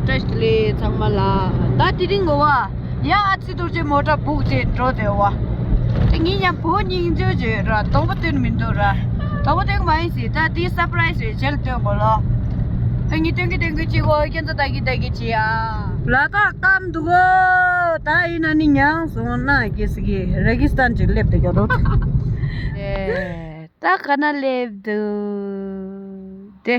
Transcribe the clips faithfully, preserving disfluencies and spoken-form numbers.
བཀྲ་ཤིས་བདེ་ལེགས་ཚང་མ་ལ། ད་དེ་རིང་གོ་བ། ཡ་ཨ་ཙི་རྡོ་རྗེ་མོ་ཊ་བུག་བྱས་འགྲོ་བསྡད་པ། དེ་ངས་ཡང་བུ་སྙིང་རྗེ་བྱོས་ར་སྡོང་པོ་སྟོན་མི་འདུག་ར། སྡོང་པོ་སྟོན་གི་མ་ཡིན་ཟེར། ད་དེ་སར་པ་རའི་ཛི་རེད། རྗེས་ལ་སྟོན་དགོས་ལོ། ད་ངས་སྟོན་གི་སྟོན་གི་བྱེད་དགོས། ཁྱེད་ཚོ་ལྟ་གི་ལྟ་གི་བྱེད་ཨ། ལ་དྭགས་སྐམ་འདུག་གོ། ད་ཡིན་ན་ནི་མྱངས་སོང་ན་གི་སི་གི་རེ་གི་སི་ཐན་ཅིག་སླེབས་བསྡད་ཀྱང་རོགས། ཨེ། ད་ག་ན་སླེབས་འདུག་དེ།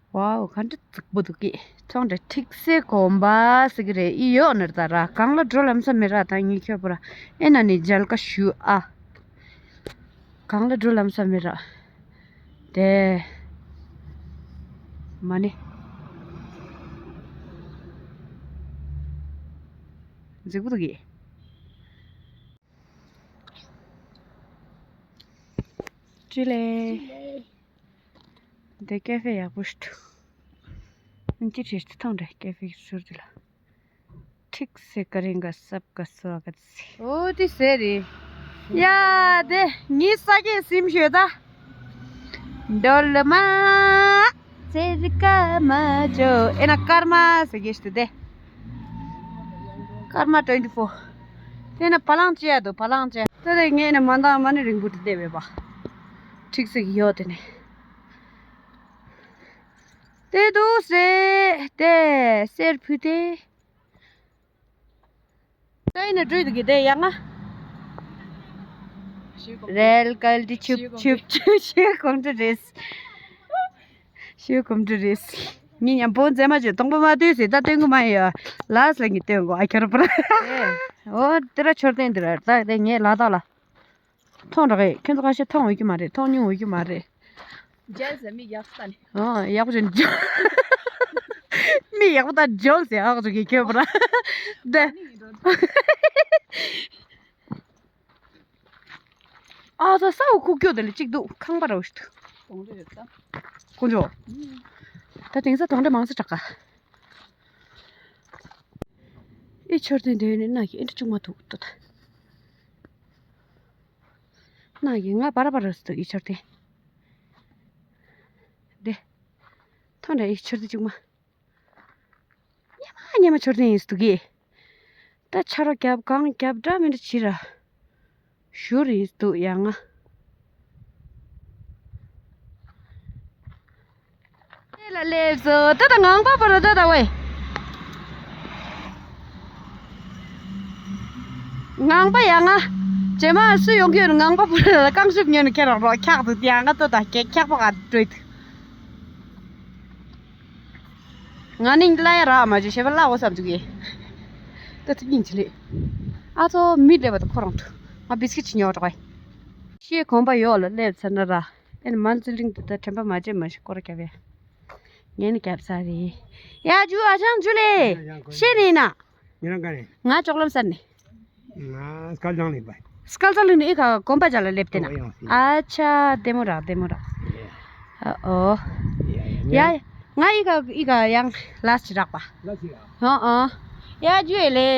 ཝའོ། ག་འདྲ་རྫིག་པོ་འདུག་གི། ཐོང་འདྲ་ཁྲིག་སེ་གོམ་པ་ཟེར་གི་རེད། ཨི་ཡོད་ནར་ད་ར། གང་ལ་འགྲོ་ལམ་ས་མེད་ར། ད་ངས་ཁྱོད་པོ་ར་ཨེ་ན་ནི་མཇལ་ཁ་ཞུ་ཨ། གང་ལ་འགྲོ་ལམ་ས་མེད་ར། དེ་མ་ནི་རྫིག་པོ་འདུག་གི། ཅི་ལེ། འདི་ཀེ་ཧྥེ་ཡག་པོ་ཞིག་འདུག་ཅི་བྱེད་ཐང་འདྲ་ཀེ་ཧྥེ་ཟུར་དེ་ལ། ཁྲིག་སེ་ཀ་རིང་ག་སབ་ག་སོ་ག་སི། ཨོ་དེ་ཟེར་རེད། ཡ་དེ་ངའི་ས་སྐྱེས་སིམ་ཤོད་ད། འདོ་ལ་མ། ཚེ་རི་ཀ་མ་ཇོ། ཨེ་ན་སྐར་མ་ཟེར་གྱི་ཞིག་འདུག་དེ། སྐར་མ་ཊུ་ཝེན་ཊི་ཕོར། དེ་ན་བ་ལང་ཅི་ཡ་འདུག་བ་ལང་ཅི། དེ་ལས་ངས་ནི་མ་འདང་མ་ནི་རིང་པོ་དེ་བསྡད་པས་པ། ཁྲིག་སེ་གི་ཡོད་དེ་ནི། དེ་འདུག་སེ་དེ་སེར་ཕུ་དེ། ད་ཡིན་ན་འགྲོ་ཡི་འདུག་གི་དེ་ཡ་ང་། རེལ་ཀལ་ཏི་ཆུབ་ཆུབ་ཆུབ་ཞེས་གོམ་འགྲོ་རེད། ཞེས་གོམ་འགྲོ་རེད། ངས་ཉམ་པོ་མཛེས་མ་ཅིག་སྟོང་པ་མ་ལྟོས་ཟེར། ད་སྟོན་གི་མ་ཡོད། ལགས་ལ་ངས་སྟོན་གོ་ཨ་ཁྱོད་པ་ར། ཨོ་དེ་ར་མཆོད་རྟེན་འདི་ར་ད་དེ་ངས་ལ་དྭགས་ལ། མཐོང་རོགས་ཨེ། ཁྱོད་ཚོ་ཁ་ཤས་མཐོང་འོས་ཀྱི་མ་རེད། མཐོང་མྱོང་འོས་ཀྱི་མ་རེད། རྒྱལ་ཟེར་མི་ཡག་ས་ནི། ཨོ་ཡག་པོ་བྱུང་། མི་ཡག་པོ་ད་འཇོག་ཟེར་ཨག་ཅོ་གི་ཁྱོད་པ་ར། འདི། ཨ་ཙི་ས་འུ་ཁུག་ཀྱོ་དེ་ལ་གཅིག་འདུག་ཁང་པ་ར་འུ་ཞིག་འདུག་དགོང་དྲོ་ཡོད་ད། དཀོན་མཆོག་ད་དེང་སང་དོང་འདྲ་མང་ས་དྲག་ག་ཨི་མཆོད་རྟེན་དེ་ནི་ནག་གི་ཨེ་འདྲ་བཅུག་མ་ཐུབ་ཏོ་ད། ནག་གི་ང་བར་བར་སུ་ཨི་མཆོད་རྟེན། དེ། ཐོན་འདྲ་ཨི་མཆོད་རྟེན་བཅུག་མ། སྙེ་མ་སྙེ་མ་མཆོད་རྟེན་ཡིན་སུ་གི། ད་ཆ་རོགས་རྒྱབ་གང་རྒྱབ་འདྲ་མི་འདྲ་བྱི་ར། ཞུ་རེད་འདུག་ཡ་ང་། དེ་ལ་སླེབས་སོ། ད་ད་ངང་པ་པོ་ར་ད་ད་ཝེ། ངང་པ་ཡ་ང་། རྗེས་མ་སུ་ཡོང་གི་ཡོད་ངང་པ་པོ་ར་རྐང་ཤུབས་ཉོས་ནས་ཁྱེར་རོགས་རོགས་འཁྱག་འདུག་ཡ་ང་ད་ད་ཁྱག་པ་ག་འགྲོ་འདུག་ང་ནིང་ལ་ཡ་རག་མ་བྱུང་ཞེས་པ་ལ་འོ་བསམ་བྱུང་གི། ད་ཚིག་ཉིན་ཅི་ལེ། ཨ་ཚོ་མི་སླེབས་པ་དང་ཁོ་རང་ཐུ། ང་བིས་ཀི་ཆི་ཉོ་འགྲོ་གི། ཤེས་གོམ་པ་ཡོག་ལ་སླེབས་ཚར་ན་ར། ཨེ་ནི་མ་འཛིན་རིང་དུ་ད་དྲན་པ་མ་བརྗེད་མ་ཞིག་སྐོར་རྒྱབ་ཡ། ངས་ནི་རྒྱབ་ཚར་རེད། ཡ་ཇུ་ཨ་ཅང་ཇུ་ལེ། ཤེས་ནི་ན། ཉེ་རང་ག་རེ། ང་ཅོག་ལམ་སར་ནས། ང་སྐལ་བཟང་ལེགས་པ། སྐལ་བཟང་ལེགས་ནས་ཨི་ཁ་གོམ་པ་ཅག་ལ་སླེབས་ཏེ་ན། ཨོ་ཡང་སྲིད། ཨ་ཆ་བདེ་མོ་རག་བདེ་མོ་རག་ཡ། ཨོ། ཡ་ཡ། ཡ་ཡ། ང་ཨི་ཁ་ཨི་ཁ་ཡང་ལ་སི་རག་པ། ལ་སི་རག་ཨོ་ཨོ། ཡ་ཇུ་ཨེ་ལེ།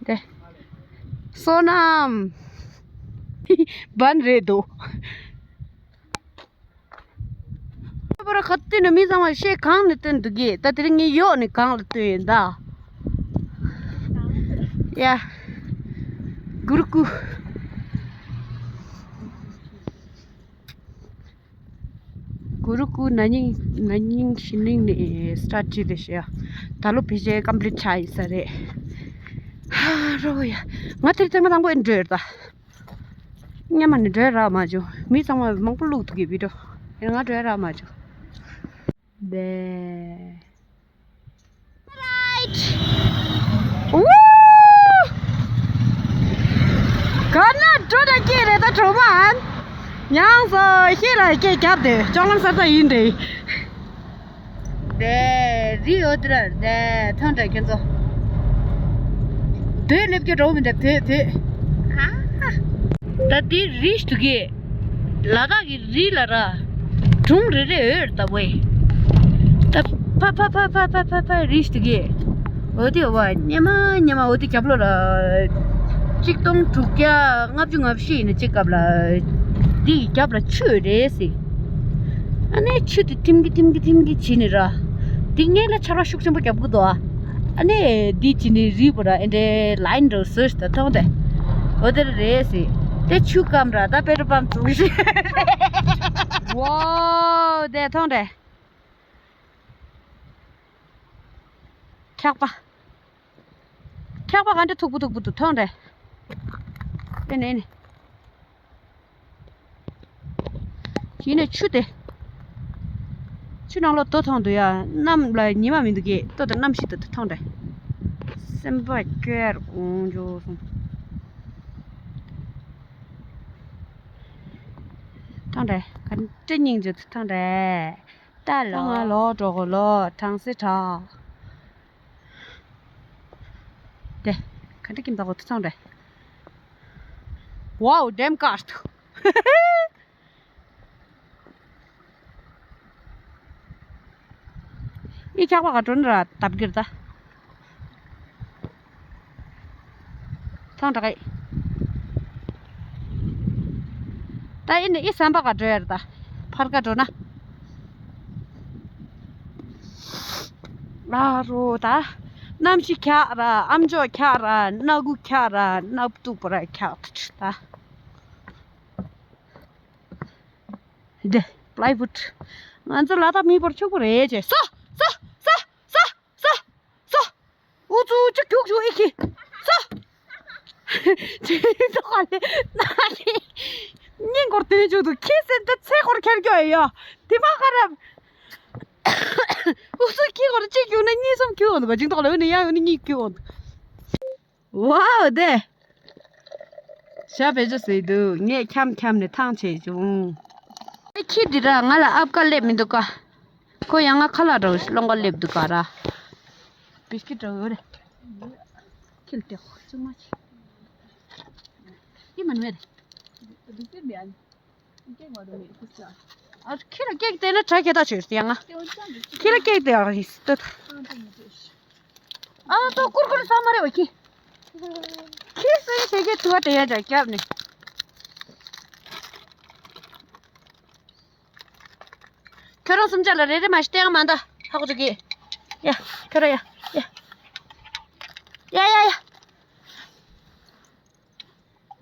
དེ། བསོད་ནམས། བན་རེད་དོ། པར་ཁ་བཏོན་ནས་མི་ཚང་མ་ཤེས་གང་ནས་བཏོན་འདུག་གི། ད་དེ་རིང་ངས་ཡོག་ནས་གང་ལ་བཏོན་ཡིན་ད། ཡ། གུ་རུ་ཀུ། གུ་རུ་ཀུ་ན་ནིང་ན་ནིང་ཕྱི་ནིང་ནས་སི་ཊར་ཊི་བྱས་ཏེ་ཤི་ཡ། ད་ལོ་ཕལ་ཆེར་ཀམ་པི་ལིཊ་ཆགས་ཡིན་ས་རེད། ཧ་རོ་ཡ། ང་དེར་ཐེངས་མ་དང་པོ་ཨེ་འགྲོ་ཡོད་ད། སྔོན་མ་ནས་འགྲོ་ཡ་རག་མ་བྱུང་། མི་ཚང་མ་མང་པོ་བླུགས་འདུག་གི་བི་ཌི་ཡོ། ཡང་ང་འགྲོ་ཡ་རག་མ་བྱུང་། བེ། ཝུ། ག་ན་འགྲོ་ད་སྐྱེས་རེད་ད་གྲོགས་པོ་ཨན། ཡང་སོ་ཤེས་ལ་སྐད་རྒྱབ་དེ་ཅོང་ལམ་གསར་རྩ་ཡིན་དེ། དེ་རི་འོ་དེ་ར་དེ་ཐང་དྲ་ཁྱེད་ཚོ། དེ་སླེབས་ཀྱི་འགྲོ་མི་འདུག་དེ་དེ། ཨ། ད་དེ་རི་ཞིག་འདུག་གི། ལ་དྭགས་ཀྱི་རི་ལ་ར། སྒྲུང་རེ་རེ་འོད་ལྟ་བུ། ད་ཕ་ཕ་ཕ་ཕ་ཕ་རི་ཞིག་འདུག་གི། འོ་དེ་འོ་བ་སྙེ་མ་སྙེ་མ་འོ་དེ་རྒྱབ་ལོགས་ལ། གཅིག་སྟོང་དྲུག་བརྒྱ་ལྔ་བཅུ་ང་བཞི་ཡིན་ན་གཅིག་སྐབས་ལ། འདི་ཡི་རྒྱབ་ལ་ཆུ་རེད་ཟེར། ཨ་ནི་ཆུ་དེ་ཐིམ་གི་ཐིམ་གི་ཐིམ་གི་བྱས་ནས་ར། འདི་སྔོན་ལ་ཆར་པ་ཤུགས་ཆེན་པོ་བརྒྱབ་གི་འདུག་ཨ། ཨ་ནི་འདི་བྱས་ནས་རི་བོ་ར་ཨེ་འདྲའི་ལ་ཡིན་འགྲོ་བཟོས་ཤིག་ད་མཐོང་དེ། འོ་དེར་རེད་ཟེར། དེ་ཆུ་སྐམ་ར་ད་པེ་ཊོལ་པམ་བཙུགས་ཤིག་ཝའོ་དེ་མཐོང་དེ། འཁྱག་པ། འཁྱག་པ་ག་འདྲ་མཐུག་པོ་མཐུག་པོ་འདུག་མཐོང་རེད། ཨེ་ནས་ཨེ་ནས། ཡིན་ནས་ཆུ་དེ། ཆུ་ནང་ལོགས་རྡོ་མཐོང་འདུག་ཡ། གནམ་ལ་ཉི་མ་མི་འདུག་གས་རྡོ་དང་གནམ་གཤིས་དེ་མཐོང་རེད། སེམས་པ་སྐྱོ་འོང་འགྲོ་སོང་། མཐོང་རེད། ག་འདྲ་སྙིང་རྗེ་མཐོང་རེད། ད་ལོ། ང་ལོ་འགྲོ་གོ་ལོ་གྲང་སེ་གྲང་། དེ། ག་འདྲ་ཀིམ་ད་གོ་ཐུ་ཚང་རེད། Wow, damn car. ཨི་འཁྱག་པ་ག་འགྲོ་ན་ར་བརྡབ་གིར་ད། ཐང་དྲག་གི། ད་ཨི་ནི་ཨི་ཟམ་པ་ག་འགྲོ་ཡ་རེད་ད། ཕར་ག་འགྲོ་ན། ཨ་རོ་ད། གནམ་གཤིས་འཁྱག་ར་ཨམ་ཅོག་འཁྱག་ར་སྣ་ཁུག་འཁྱག་ར་སྣབས་སྟུག་པོ་ར་འཁྱག་ད་ཆུ་ད། འདི། པ་ལའི་ཝུཌ། ང་ཚོ་ལ་དྭགས་མི་འབོར་ཕྱུག་པོ་རེད་ཅེས། ས། ས། ས། ས། ས། ས། ས། ཨུ་ཚུགས་ཅིག་རྒྱུགས་རྒྱུགས་ཨི་ཁི། ས། ཅིག་ཏོ་ཧ་ལེ། ན་ལེ། སྙིང་སྐོར་དོན་བྱུང་འདུག་ཁྱི་སེམས་ད་ཚེ་སྐོར་ཁྱེར་རྒྱུ་ཡོད། དེ་མ་ཁ་ར། ཨུ་ཚུགས་ཁྱི་སྐོར་གཅིག་རྒྱུགས་ན་གཉིས་གསུམ་རྒྱུགས་འོང་འདུག་ག་ཅིག་ཏོ་ཧ་ལེ། འོ་ནི་ཡང་འོ་ནི་གཉིས་རྒྱུགས་འོང་འདུག་ཝའོ་དེ། ཞྭ་བེད་སྤྱོད་བཟོས་འདུག་ངས་འཁྱམ་འཁྱམ་ནས་ཐང་ཆད་བྱུང་། ཨེ་ཁྱི་འདི་ར་ང་ལ་ཨབ་ཀ་སླེབས་མི་འདུག་ག་ཁོ་ཡང་ང་ཁ་ལག་འདྲ་བོ་སློང་ག་སླེབས་འདུག་ག་ར། བིས་ཀིཊ་འདྲ་བོ་རེད། ཁྱི་ལ་སྟེར་ཁོ་ཚོད་མ་བྱེད། ཨི་མ་ནུ་རེད། ཨ་ཁྱི་ལ་ཀེག་སྟེར་ན་དྲ་ཁྱེད་ད་ཆོས་ཡ་ང་། ཁྱི་ལ་ཀེག་སྟེར་ཡ་ཡིན་སྟོད། ཨ་ཏོ་ཀུར་ཀུར་ས་མ་རེད་བ་ཁྱི། ཁྱི་སེ་ཞེ་གི་ཐུ་བ་དེ་ཡ་ཅག་རྒྱབ་ནས། ཁྱོད་རང་སུམ་ཆ་ལ་རེ་རེ་མ་ཞིག་སྟེང་མ་འདའ་ཧ་གོ་ཚོད་གི། ཡ། ཁྱོད་ར་ཡ། ཡ། ཡ་ཡ་ཡ།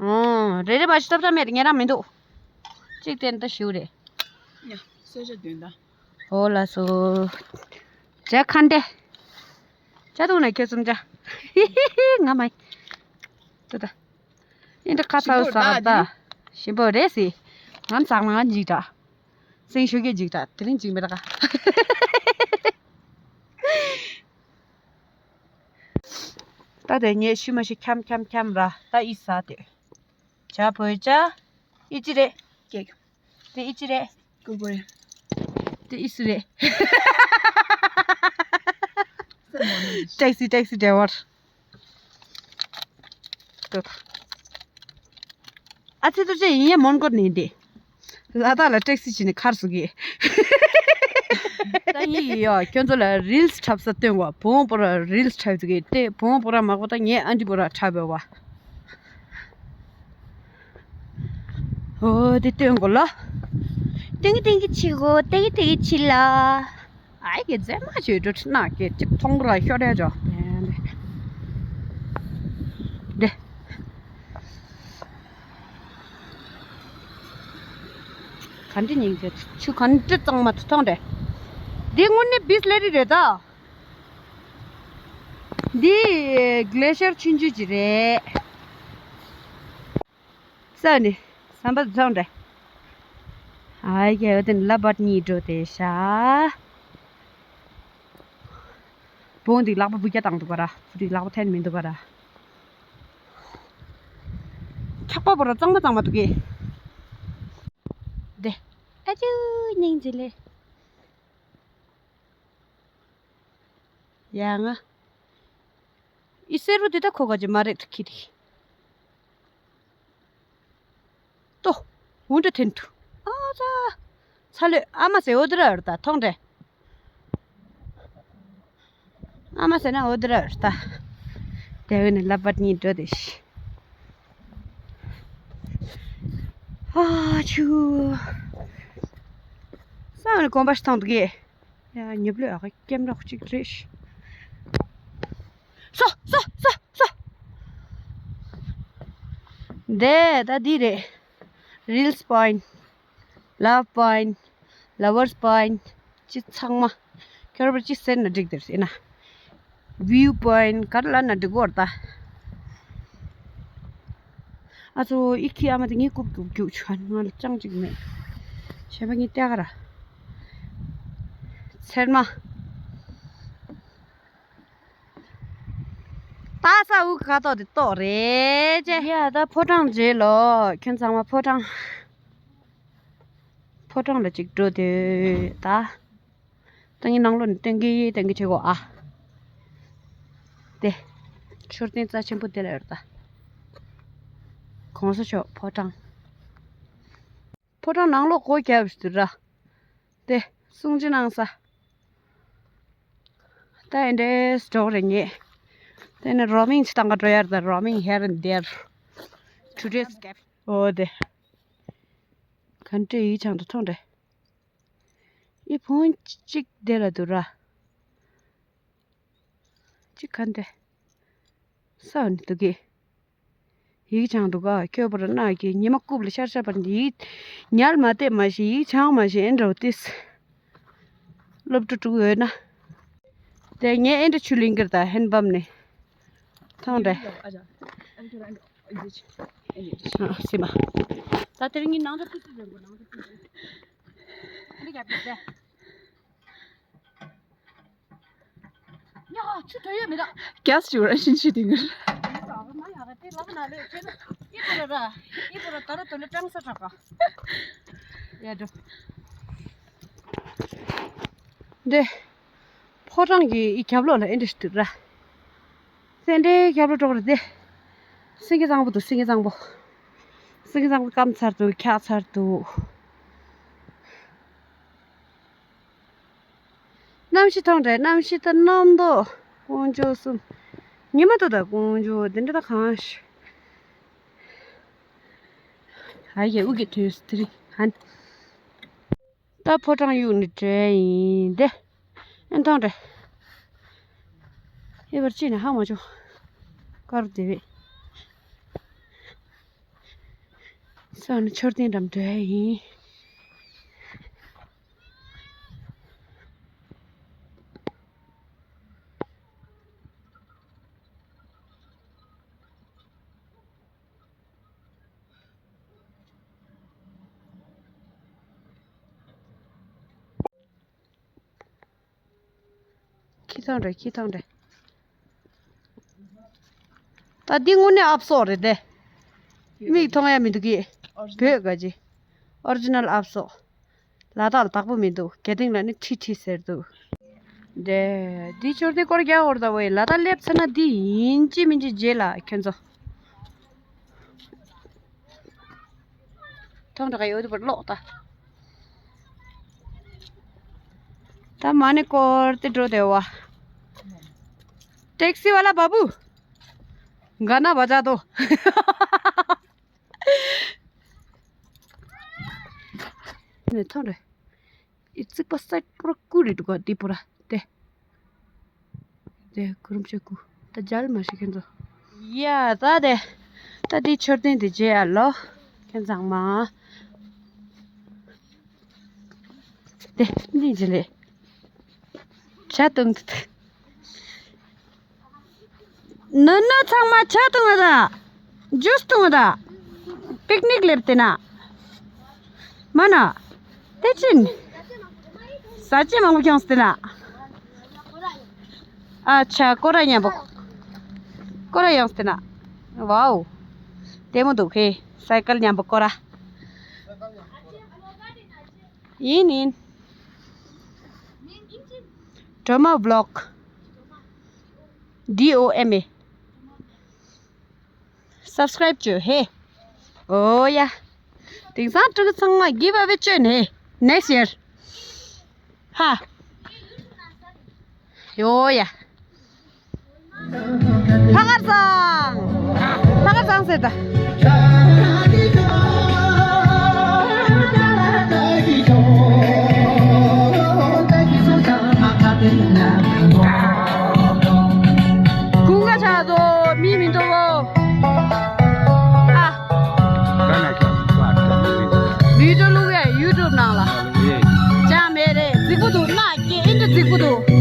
ཨོ། རེ་རེ་མ་ཞིག་ཐབ་ཐབ་མེད་ངེད་རང་མི་འདུག་གཅིག་བསྟན་ད་ཞུ་རེད། ཡ། གསོལ་ཇ་འདོན་ད། ཨོ་ལ་སོ། ཇ་ཁན་ཏེ། ཇ་འཐུང་ན་ཁྱོད་གསུམ་ཆ། ང་མ། ཏུ་ད། ཨིན་དྲ་ཁ་ཚ་ས་ད། ཞིམ་པོ་རེད་སི། ང་ཚང་མ་འཇིག་དྲ། སེང་ཞོ་གས་འཇིག་དྲ་དེ་རིང་འཇིག་མེད་ད་ག་ད་དེ་ངས་ཤུལ་མ་ཞིག་འཁྱམ་འཁྱམ་འཁྱམ་ར་ད་ཨི་ཟ་དེ། ཇ་བོད་ཇ། ཨི་ཅི་རེད། ཀེག་དེ་ཨི་ཅི་རེད། ཀུར་ཀུར་རེད། དེ་ཨི་སི་རེད། ཊེག་སི་ཊེག་སི་ཌ་རའི་ཝར། ཏོ་ཐ། ཨ་ཙི་ཏུ་ཅེ་ཡིན་ཡ་མོན་གོར་ནས་འདི། ལ་དྭགས་ལ་ཊེག་སི་བྱས་ནས་ཁར་སུ་གི། ད་ཡིན་ཡ་ཁྱོད་ཚོ་ལ་རིལ་སི་འཁྲབ་ས་སྟོན་བ་བོང་པོ་ར་རིལ་སི་འཁྲབ་ཟིག་གི་དེ་བོང་པོ་ར་མག་པོ་ད་ངས་ཨན་ཏི་པོ་ར་འཁྲབ་བ། ཨོ་དེ་སྟོན་གོ་ལ། ཏེང་ཏེང་གི་ཆི་གོ་ཏེང་ཏེང་གི་ཆི་ལ། ཨའི་གི་རྫས་མ་བྱོས་འགྲོ་ཁྲི་ནག་གི་གཅིག་མཐོང་ར་ཤོར་ཡ་ཇོ། དེ། ག་འདྲ་ཉིན་གི་ཆུ་ག་འདྲ་གཙང་མ་དུ་མཐོང་རེད། འདི་དངོས་གནས་བིས་ལེ་རི་རེད་ད། འདི་གླེ་ཤར་ཆུང་ཆུང་ཅིག་རེད། ས་ནི་ཟམ་པ་ཚང་རེད། ཨའི་གེ་འོ་དེ་ལ་བར་གཉིས་འགྲོ་དེ་ཤ། བོང་འདི་ལག་པ་བུ་སྐྱ་བཏང་འདུག་ག་ར། བུ་འདི་ལག་པ་འཐེན་མི་འདུག་ག་ར། འཁྱག་པ་བོ་ར་གཙང་མ་གཙང་མ་འདུག་གི། དེ། ཨ་ཅུ་སྙིང་རྗེ་ལེ། ཡ་ང་། ཨི་སེར་བུ་དེ་ད་ཁོ་ག་ཅི་མ་རེད་ཁི་དི། ཏོ། འུན་ཏྲ་ཐེན་ཏུ། ཨ་ཙ། ཚ་ལོས་ཨ་མ་ཟེར་འོ་དེ་ར་ཨར་ད་ཐོང་འདྲེ། ཨ་མ་ཟེར་ན་འོ་དེ་ར་ཨར་ད། དེ་བས་ནི་ལབ་པར་གཉིས་འགྲོ་དེ་ཤི། ཨ་ཆུ། ས་ནས་གོམ་པ་ཞིག་བཏང་འདུག་གས། ཡ་ཉབ་ལོས་ཨ་ཁ་སྐྱེམ་རོགས་གཅིག་རེད། སོ་སོ་སོ་སོ། འདི་ད་འདི་རེད། Reels point, love point, lovers point ཅི་ཚང་མ། ཁྱོད་རང་ཅི་ཟེར་ན་འགྲིག་དེར་ཟེར་ན། View point ག་རེ་ལབ་ན་འགྲིག་གོ་ར་ད། ཨ་ཚོ་ཨི་ཁི་ཨ་མ་དེ་ངའི་རྐུབ་རྒྱུག་རྒྱུག་ཆོག་ང་ལ་ཅང་ཅིག་མེད། བྱས་པ་ངའི་ལྟས་ཀ་ར། ཚེར་མ། ད་ས་འུ་ཁ་ཏོག་དེ་ཏོག་རེད་ཅེ། ཡ་ད་ཕོ་བྲང་མཇལ་ལོ། ཁྱོད་ཚང་མ་ཕོ་བྲང་། ཕོ་བྲང་ལ་ཅིག་འགྲོ་དེ་ད། ད་ངའི་ནང་ལོགས་ནས་སྟོན་གི་སྟོན་གི་བྱེད་གོ་ཨ། དེ། མཆོད་རྟེན་རྩ་ཆེན་པོ་དེ་ལ་ཡོད་ད། གོང་ས་མཆོག་ཕོ་བྲང་། ཕོ་བྲང་ནང་ལོགས་སྒོ་རྒྱབ་ཟེར་ར། དེ་སྲུང་བརྩི་གནང་ས། ད་ཨེ་འདྲས་འགྲོ་རེ་ངེས། དེ་ནས་roaming ཅི་བཏང་ག་འགྲོ་ཡར་ད། Roaming here and there. Today's cap. ཨོ་དེ། ག་འདྲས་ཡིག་ཆང་དུ་ཐོང་རེ། ཨི་ཕོན་གཅིག་དེ་ལ་འདུག་ར། གཅིག་ག་འདྲས། ས་འོ་ནི་འདུག་གི། ཡིག་ཆང་འདུག་ག་ཁྱོད་པར་ན་གི་ཉི་མ་རྐུབ་ལ་ཤར་ཤར་བར་ཡིག་ཉལ་མ་བལྟས་མ་ཤེས། ཡིག་ཆང་མ་ཤེས་ཨེ་འདྲ་བོ་ཏིས། སློབ་ཕྲུག་དྲུག་ཡོད་ན། དེ་ངས་ཨེ་འདྲ་ཆུ་ལིང་གིར་ད་ཧན་བམ་ནས་ཐང་རེད། ཨ་སི་མ། ད་དེར་ངའི་ནང་དུ་ཏིས་ཏིས་རེད་གོ་ནང་དུ་ཏིས་ཏིས་རེད། ཨེ་འདྲ་རྒྱབ་ཀྱི་རེད། ཉོ་ཆུ་དོ་ཡོད་མི་ར། རྒྱས་ཞུ་ར་ཤིན་ཤི་དིང་ར། ཨི་པོ་ར་ར། ཨི་པོ་ར་ད་ར་དོ་ལ་ཀྲང་ས་དྲག་ག་ཡ་འགྲོ། འདི། ཕོ་བྲང་གི་ཨི་རྒྱབ་ལོགས་ལ་ཨེ་འདྲ་ཞིག་འདུག་ར། སེ་འདྲའི་རྒྱབ་ལོགས་འགྲོ་གི་རེད་དེ། སེང་གེ་བཟང་པོ་འདུག་སེང་གེ་བཟང་པོ། སེང་གེ་བཟང་པོ་སྐམ་ཚར་འདུག་འཁྱག་ཚར་འདུག་གནམ་གཤིས་མཐོང་དྲགས། གནམ་གཤིས་ད་གནམ་ཏོག་ཀོང་ཇོ་གསུམ། ཉི་མ་ཏོག་དང་ཀོང་ཇོ་དེ་འདྲ་ད་གང་ཤི། ཨ་ཡེ་དབུ་གི་དུས་དེ་རིང་ཧན། ད་ཕོ་བྲང་གཡུག་ནས་བྲོས་ཡིན་ཏེ། ཨེ་མཐོང་དྲགས། ཨེ་བར་ཅི་ནས་ཧ་མ་ཆོ། དཀར་དེ་བས། ས་ནི་མཆོད་རྟེན་འགྲམ་འགྲོ་ཡ་ཡིན། ཁྱི་ཐང་རེད། ཁྱི་ཐང་རེད། ད་འདི་དངོས་གནས་ཨབ་སོག་རེད་དེ། མིག་མཐོང་ཡ་མི་འདུག་གི། བོད་ག་ཅི། ཨོ་རི་ཇི་ནལ་ཨབ་སོག་ལ་དྭགས་ལ་བདག་པོ་མི་འདུག་སྐད་གཏིང་ལ་ནི་ཁྲི་ཁྲི་ཟེར་འདུག་དེ་འདི་མཆོད་རྟེན་སྐོར་རྒྱག་འོར་ད་བས་ལ་དྭགས་སླེབས་ཚར་ན་འདི་ཡིན་གཅིག་མིན་གཅིག་རྗེས་ལ་ཁྱོད་ཚོ། ཐོང་དྲག་ཡོད་པར་ཀློག་ད། ད་མ་ཎི་སྐོར་ཏེ་འགྲོ་དེ་བ། ཊེག་སི་ཝ་ལ་བ་བུ། ག་ན་བ་ཇ་དོ། ནས་ཐོང་རེ། ཨི་རྩིག་པ་སའིཌ་པུ་ར་ཀུ་རེ་འདུག་ག་འདི་པུ་ར་དེ། དེ་གུ་རུམ་ཤ་ཀུ། ད་མཇལ་མ་ཤེས་ཁྱེད་ཚོ། ཡ་ད་དེ། ད་འདི་མཆོད་རྟེན་དེ་མཇལ་ཡ་ལོ། ཁྱེད་ཚང་མ། དེ་འདི་མཇལ་ལེ། ཇ་བཏུང་དུ། ནུ་ནུ་ཚང་མ་ཇ་བཏུང་བ་དང་། ཇུས་བཏུང་བ་དང་། པིག་ནིག་སླེབས་ཏེ་ན། མ་ན། དེ་ཅིན། ཟ་ཅི་མང་པོ་ཁྱོངས་ཏེ་ན། ཨ་ཆ་ཀོ་ར་མཉམ་པོ། ཀོ་ར་ཡོངས་ཏེ་ན། ཝའོ། དེ་མོ་འདུག་ཧེ། སའི་ཀལ་མཉམ་པོ་ཀོ་ར། ཡིན་ཡིན། Drama vlog. D O M A. Subscribe བྱོས་ཧེ། ཨོ་ཡ། དེང་སང་ཕྲུ་གུ་ཚང་མ་give away བྱོས་ནས། Next year. ཧ། ཡོ་ཡ། ལྷག་དཀར་བཟང་། ལྷག་དཀར་བཟང་ཟེར་ད། ནང་ལ། ཅང་མེད་རེད། རྫིག་པོ་འདུག། ན་སྐད་ཨེ་འདྲ་རྫིག་པོ་འདུག།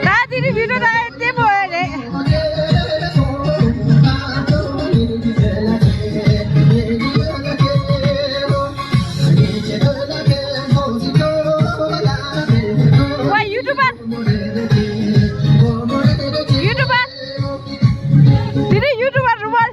ད་དེ་རིང་བི་ཌིའོ་ད་ལྟད་མོ་རེད། ཝ་ཡུ་ཊུབ་པར། ཡུ་ཊུབ་པར། དེ་རིང་ཡུ་ཊུབ་པར་རུ་བར།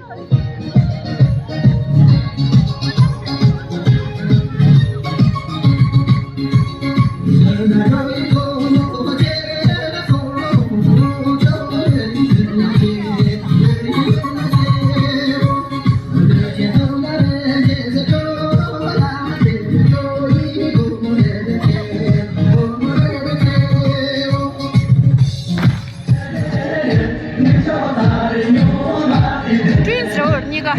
Twins རེད་གཉིས་ཀ།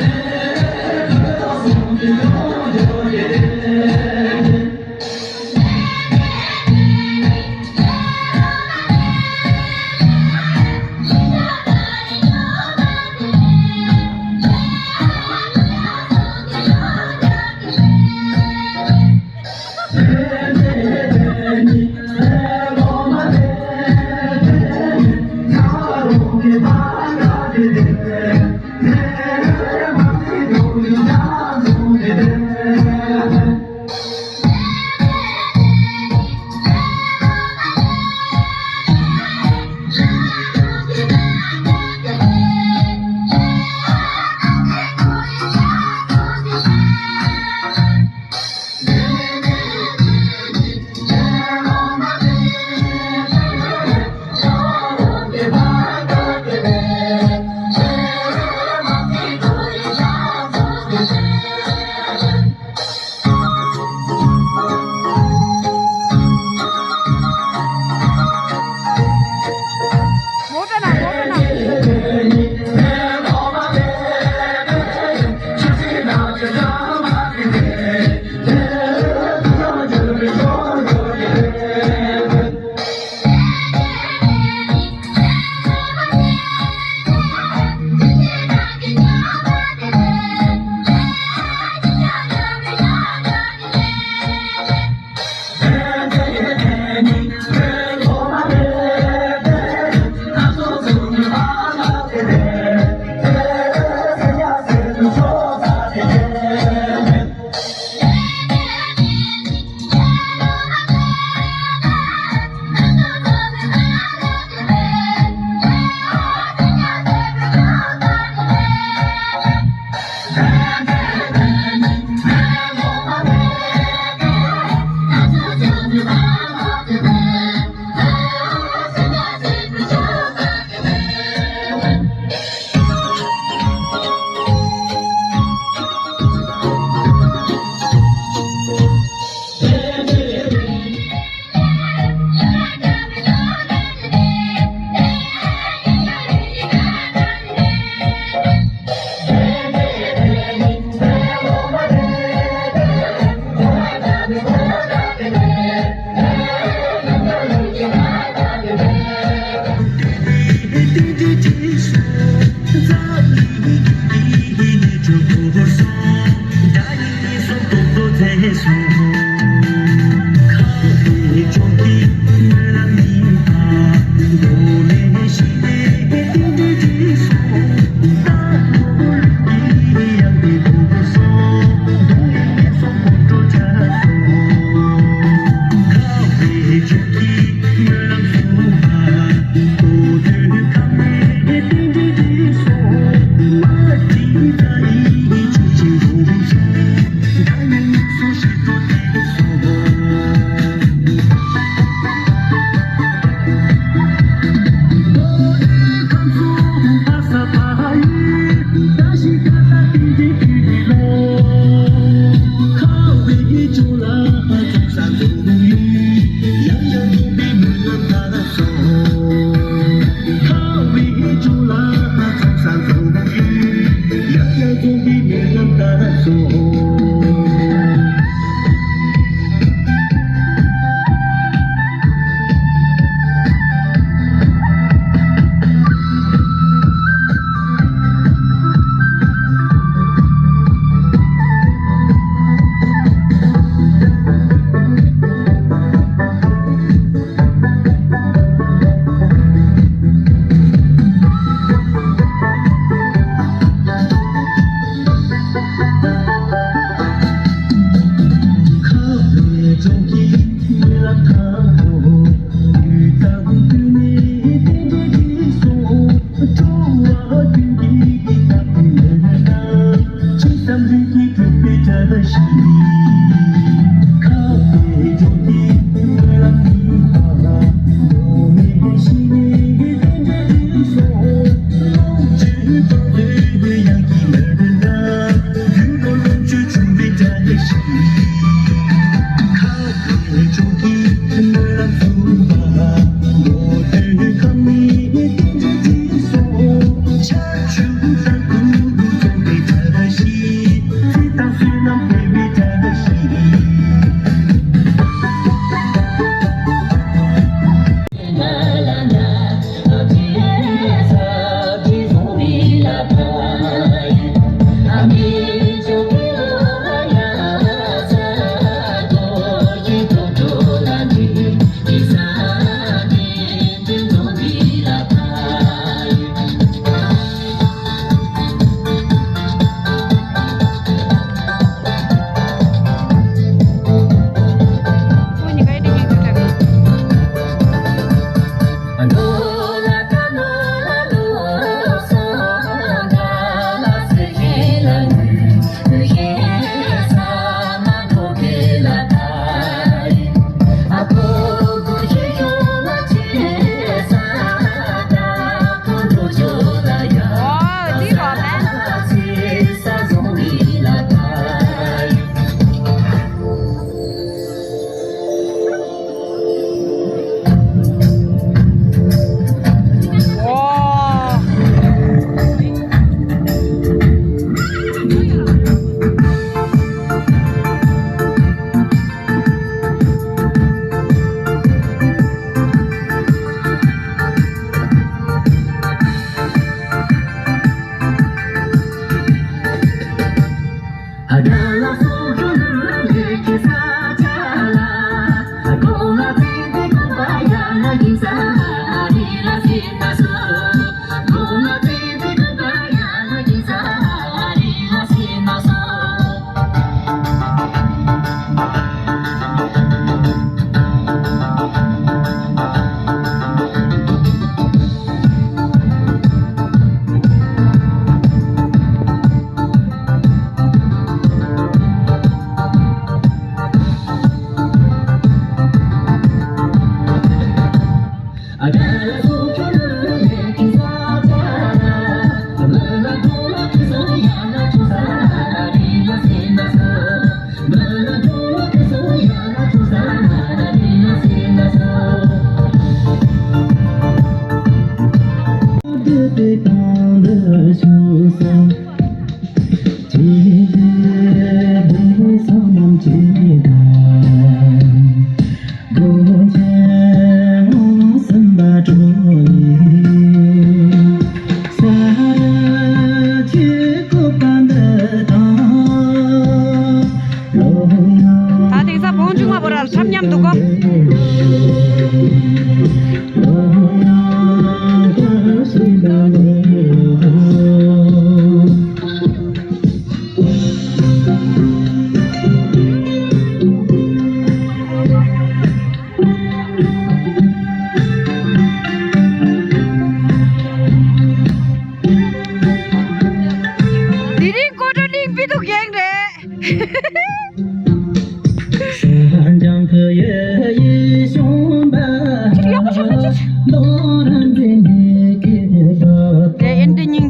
ད་དེང་སང་བོང་ཆུང་མ་བོ་ར་འཁྲབ་མཉམ་འདུག་གོ།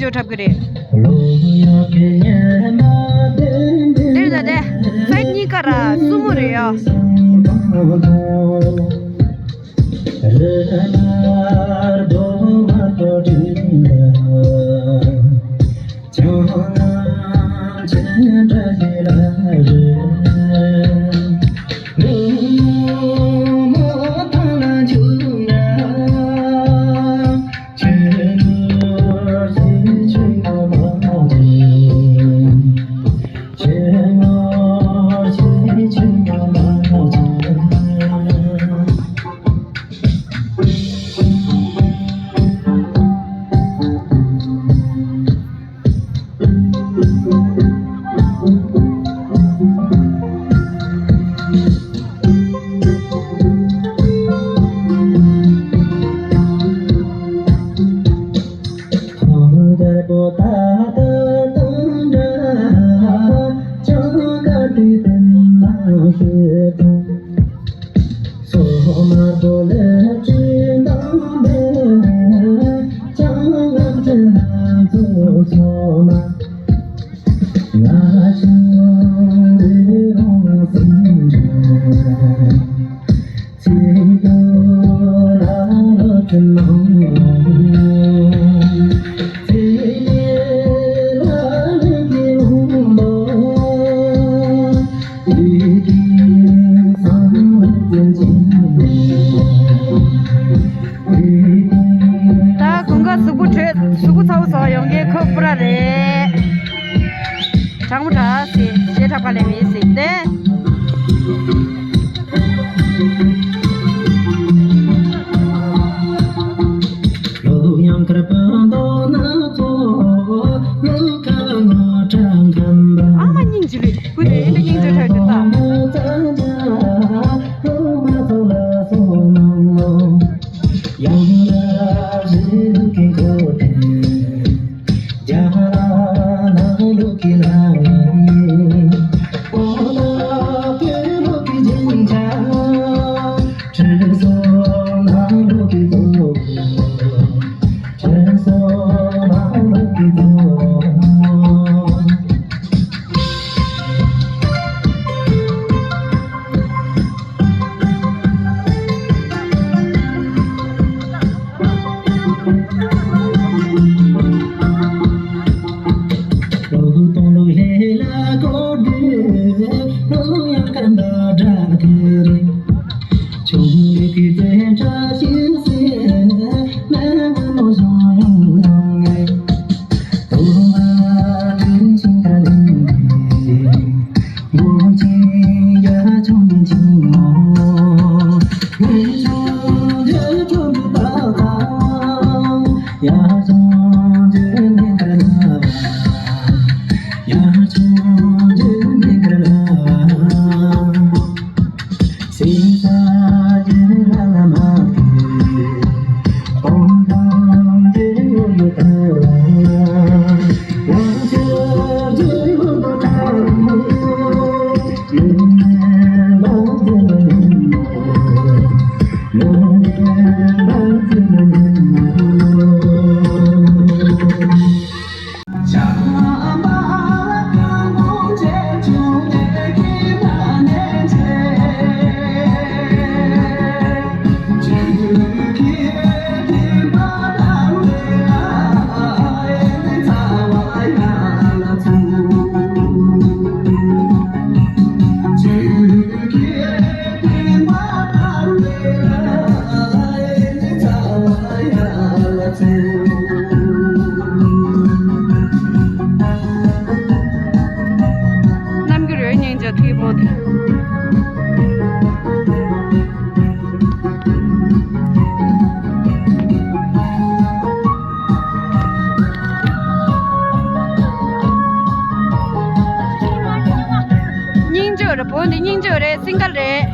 འཁྲབ་ཀྱི་རེད། འདིར་ད་ལྟ་ཕེད་གཉིས་ཀ་ར་སྲུ་མོ་རེད་ཡ། ད་དགུན་ཁ་གཟུགས་པོ་དྲོད་གཟུགས་པོ་ཚ་བོ་ཚ་བོ་ཡོང་མཁན་ཁོ་པུ་ར་རེད། གྲང་མོ་དྲག་ཟེར་ཞེ་དྲག་པ་ལས་མེད་ཟེར་ཏེ། ཨ་མ་སྙིང་རྗེ་རེད། ཁོ་དེ་འདྲ་སྙིང་རྗེ་དྲག་རེད་ད། རྣམ་འགྱུར་ཡོད་སྙིང་རྗེ་ཐིག་པོ་དེ། སྙིང་རྗེ་རེད། བོད་འདི་སྙིང་རྗེ་རེད། སིང་གལ་རེད།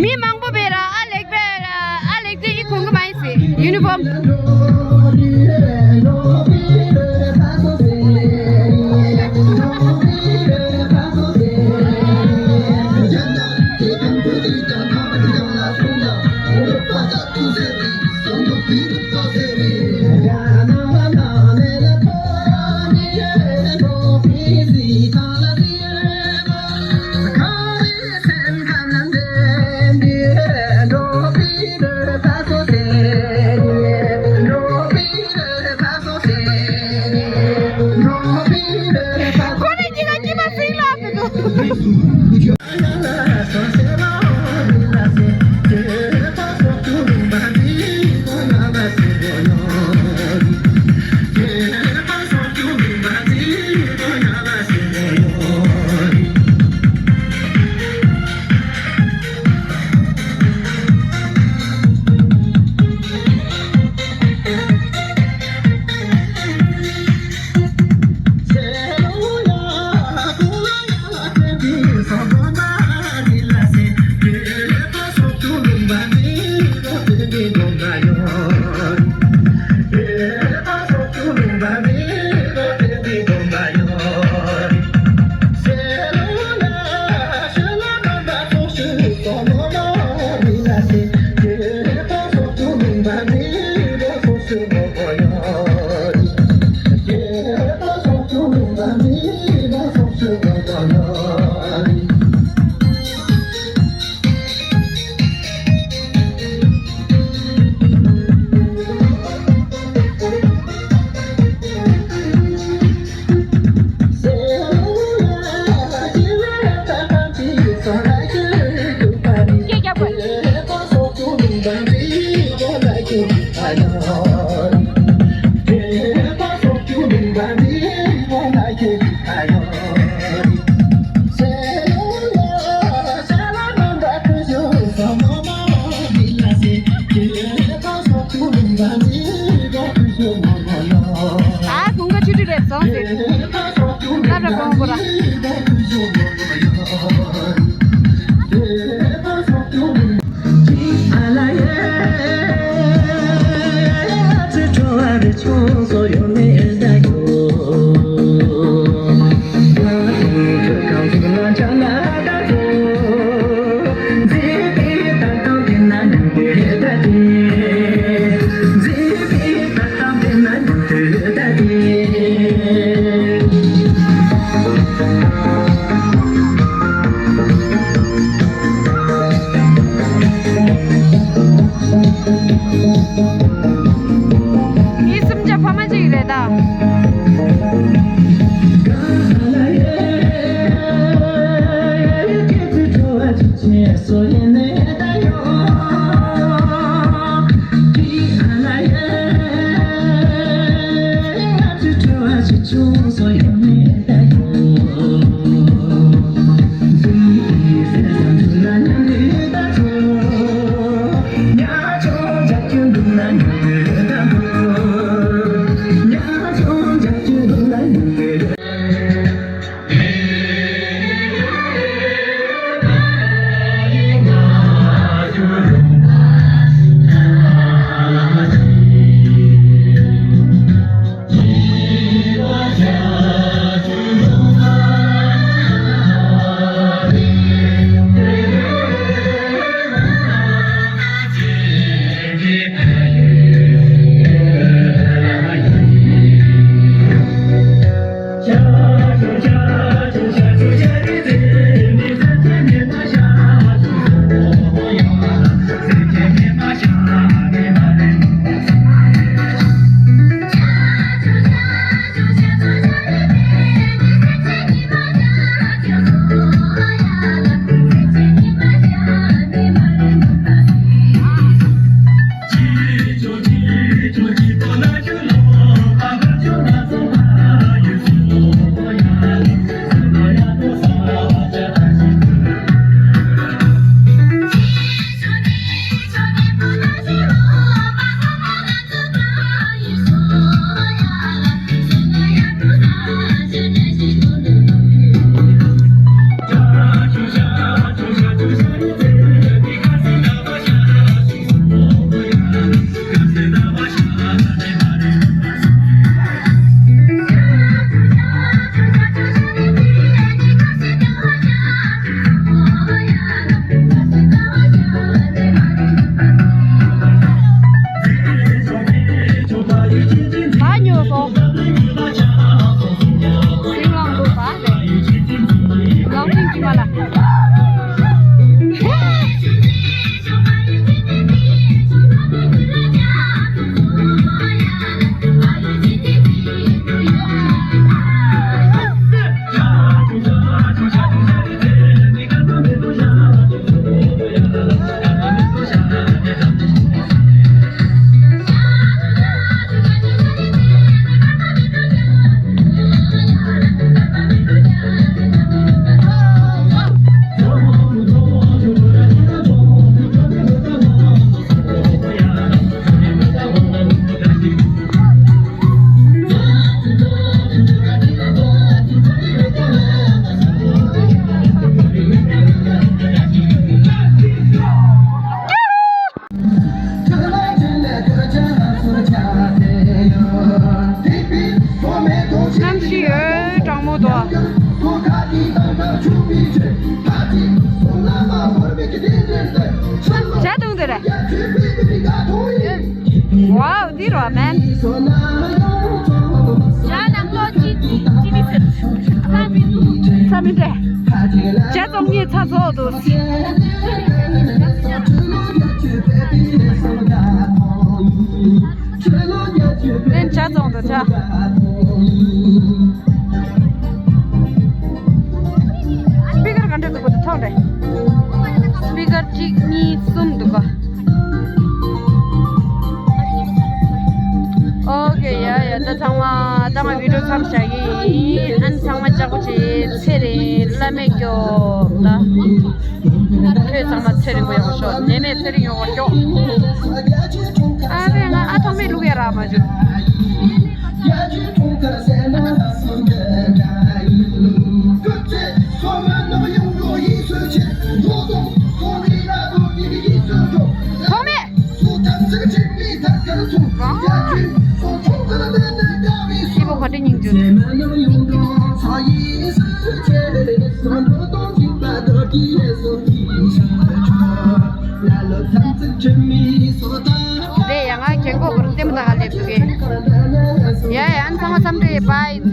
མི་མང་པོ་བས་ར་ཨ་ལེགས་པས་ར་ཨ་ལེགས་ཚེ་ཡི་གོང་གི་མ་ཡིན་སྲིད་ཡུ་ནི་ཕོམ། ས་མི་འདྲ། ཇ་བཙོང་ངེས་ཚ་ཚོགས་འདུག་ལན་ཇ་བཙོང་འདུག་ཇ། སྤི་ཀར་ག་འདྲ་འདུག་གོ་ཐོག་འདྲ། སྤི་ཀར་གཅིག་གཉིས་གསུམ་འདུག་གོ། ཨོ་ཁེ། ཡ་ཡ། ད་ཚང་མ་ད་ང་བི་ཌི་ཡོ་མཚམས་བཞག་གི་ཡིན། ཨ་ནི་ཚང་མ་ལྕགས་པོ་ཆེ་ཚེ་རིང་བླ་མེད་སྐྱོབ་ད། ཁྱོད་ཚང་མ་ཚེ་རིང་པོ་ཡོང་ཤོག་ནད་མེད་ཚེ་རིང་ཡོང་བར་ཤོག་ཨ་ཕས་ང་ཨ་ཐོག་མེད་ལུག་ཡ་རག་མ་བྱུང་། ཐོག་མེད། སྐྱིད་པོ་ག་འདྲ་སྙིང་རྗེ། དེ་ཡང་ང་རྒན་གོག་པར་ལྟད་མོ་ལྟ་ག་སླེབས་འདུག་གི། ཡ་ཡ། ཨ་ནི་ཚང་མ་འཚམས་འདྲི་བཱའི།